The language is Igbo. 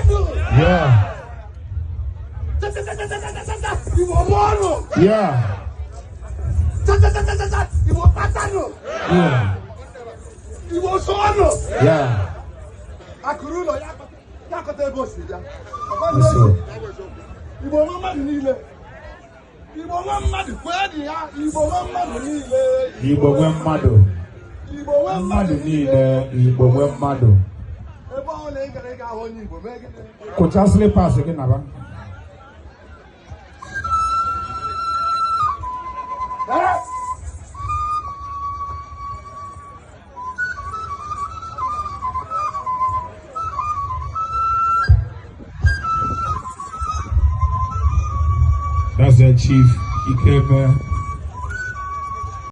kwenu. Yeah. Cha-cha-cha-cha-cha-cha-cha. Igbo mụọnụ. Yeah. Cha-cha-cha-cha-cha. Igbo kpatanụ. Yeah. Igbo sụọnụ. Yeah. Akụrụ ụlọ ya ya akọta ebe o si bịa. Ọkwa ndị Yes, sir. ozi. Igbo nwe mmadụ niile. Igbo nwe mmadụ kwee ya. Igbo nwe mmadụ niile. Igbo nwe mmadụ. Igbo nwe Mmadụ niile, Igbo nwe mmadụ. Ebe ọ na ị gara ị ga-ahụ onye Igbo mee gịnị? Kụcha slippers gị naba. Eh? That's the chief. He came